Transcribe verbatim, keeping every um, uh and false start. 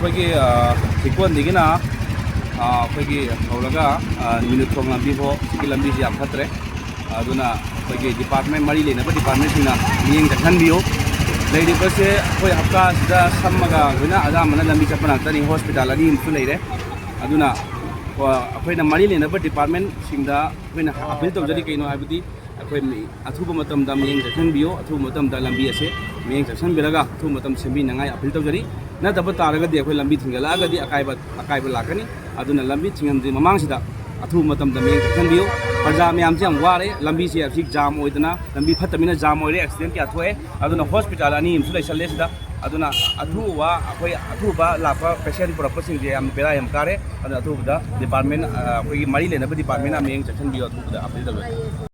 ꯑꯩꯈꯣꯏꯒꯤ, ꯑ, ꯆꯤꯀꯣꯟꯗꯒꯤꯅ, ꯑ, ꯑꯩꯈꯣꯏꯒꯤ ꯍꯧꯔꯒ, ꯑ, ꯅꯨꯃꯤꯠ ꯊꯣꯡ ꯂꯝꯕꯤ ꯐꯥꯎ ꯁꯤꯒꯤ ꯂꯝꯕꯤꯁꯤ ꯌꯥꯝ ꯐꯠꯇ꯭ꯔꯦ꯫ ꯑꯗꯨꯅ ꯑꯩꯈꯣꯏꯒꯤ department, ꯃꯔꯤ ꯂꯩꯅꯕ departmentꯁꯤꯡꯅ ꯃꯤꯠꯌꯦꯡ ꯆꯪꯍꯟꯕꯤꯌꯨ꯫ ꯂꯩꯔꯤꯕꯁꯦ ꯑꯩꯈꯣꯏ ꯍꯞꯇꯥꯁꯤꯗ ꯁꯝꯃꯒ ꯂꯣꯏꯅ ꯑꯌꯥꯝꯕꯅ ꯂꯝꯕꯤ ꯆꯠꯄ ꯉꯥꯛꯇꯅꯤ꯫ Hospital ꯑꯅꯤ ꯑꯃꯁꯨ ꯂꯩꯔꯦ꯫ ꯑꯗꯨꯅ, ꯑ, ꯑꯩꯈꯣꯏꯅ ꯃꯔꯤ ꯂꯩꯅꯕ departmentꯁꯤꯡꯗ ꯑꯩꯈꯣꯏꯅ appeal ꯇꯧꯖꯔꯤ꯫ ꯀꯩꯅꯣ ꯍꯥꯏꯕꯗꯤ ꯑꯩꯈꯣꯏ ꯃꯤ-, ꯑꯊꯨꯕ ꯃꯇꯝꯗ ꯃꯤꯠꯌꯦꯡ ꯆꯪꯁꯤꯟꯕꯤꯌꯨ꯫ ꯑꯊꯨꯕ ꯃꯇꯝꯗ ꯂꯝꯕꯤ ꯑꯁꯦ ꯃꯤꯠꯌꯦꯡ ꯆꯪꯁꯤꯟꯕꯤꯔꯒ ꯑꯊꯨꯕ ꯃꯇꯝ ꯁꯦꯝꯕꯤꯅꯉꯥꯏ appeal ꯇꯧꯖꯔꯤ꯫ ꯅꯠꯇꯕ ꯇꯥꯔꯒꯗꯤ ꯑꯩꯈꯣꯏ ꯂꯝꯕꯤ ꯊꯤꯡꯖꯤꯜꯂꯛꯑꯒꯗꯤ ꯑꯀꯥꯏꯕ, ꯑꯀꯥꯏꯕ ꯂꯥꯛꯀꯅꯤ꯫ ꯑꯗꯨꯅ ꯂꯝꯕꯤ ꯊꯤꯡꯍꯟꯗ꯭ꯔꯤ ꯃꯃꯥꯡꯁꯤꯗ ꯑꯊꯨꯕ ꯃꯇꯝꯗ ꯃꯤꯠꯌꯦꯡ ꯆꯪꯁꯤꯟꯕꯤꯌꯨ꯫ ꯄ꯭ꯔꯖꯥ ꯃꯌꯥꯝꯁꯦ ꯌꯥꯝ ꯋꯥꯔꯦ꯫ ꯂꯝꯕꯤꯁꯦ ꯍꯧꯖꯤꯛ jam ꯑꯣꯏꯗꯅ, ꯂꯝꯕꯤ ꯐꯠꯇꯕꯅꯤꯅ jam ꯑꯣꯏꯔꯦ, accident ꯀꯌꯥ ꯊꯣꯛꯑꯦ꯫ ꯑꯗꯨꯅ hospital ꯑꯅꯤ ꯑꯃꯁꯨ ꯂꯩꯁꯜꯂꯦ ꯁꯤꯗ꯫ ꯑꯗꯨꯅ ꯑꯊꯨꯕ, ꯑꯩꯈꯣꯏ ꯑꯊꯨꯕ ꯂꯥꯛꯄ patient ꯄꯨꯔꯛꯄꯁꯤꯡꯁꯦ ꯌꯥꯝ ꯕꯦꯔꯥ ꯌꯥꯝ ꯀꯥꯔꯦ꯫ ꯑꯗꯨꯅ ꯑꯊꯨꯕꯗ department, ꯑ, ꯑꯩꯈꯣꯏꯒꯤ ꯃꯔꯤ ꯂꯩꯅꯕ departmentꯅ ꯃꯤꯠꯌꯦꯡ ꯆꯪꯁꯤꯟꯕꯤꯌꯨ, ꯑꯊꯨꯕꯗ appeal ꯇꯧꯖꯔꯤ꯫